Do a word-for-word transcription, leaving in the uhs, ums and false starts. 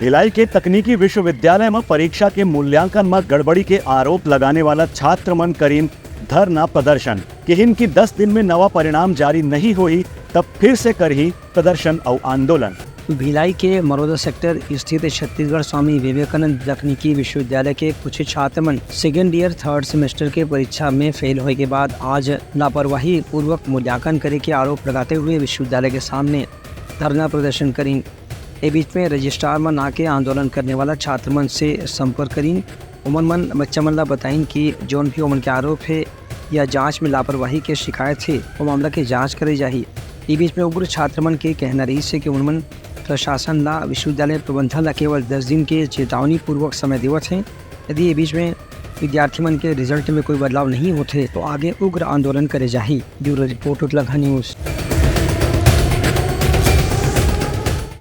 भिलाई के तकनीकी विश्वविद्यालय म परीक्षा के मूल्यांकन म गड़बड़ी के आरोप लगाने वाला छात्र मन करीन धरना प्रदर्शन। किहिन कि दस दिन में नवा परिणाम जारी नहीं होही, तब फिर से करही प्रदर्शन अउ आंदोलन। भिलाई के मरोदा सेक्टर स्थित छत्तीसगढ़ स्वामी विवेकानंद तकनीकी विश्वविद्यालय के कुछ छात्र मन सेकेंड ईयर थर्ड सेमेस्टर के परीक्षा में फेल होए के बाद आज लापरवाही पूर्वक मूल्यांकन करे के आरोप लगाते हुए विश्वविद्यालय के सामने धरना प्रदर्शन करीन। ए बीच में रजिस्ट्रार मन आके आंदोलन करने वाला छात्र मन से संपर्क करीन। ओमन मन बच्चा मन ला बताइन कि जौन भी ओमन के आरोप हे या जांच में लापरवाही के शिकायत हे, वो मामला के जांच करे जाही। ए बीच में उग्र छात्र मन के कहना रहिस हे कि ओमन मन प्रशासन ला, विश्वविद्यालय प्रबंधन ला केवल दस दिन के चेतावनी पूर्वक समय देवत हें। यदि ए बीच में विद्यार्थी मन के रिजल्ट में कोई बदलाव नहीं होथे, तो आगे उग्र आंदोलन करे जाही। Bureau report, Utlangha news.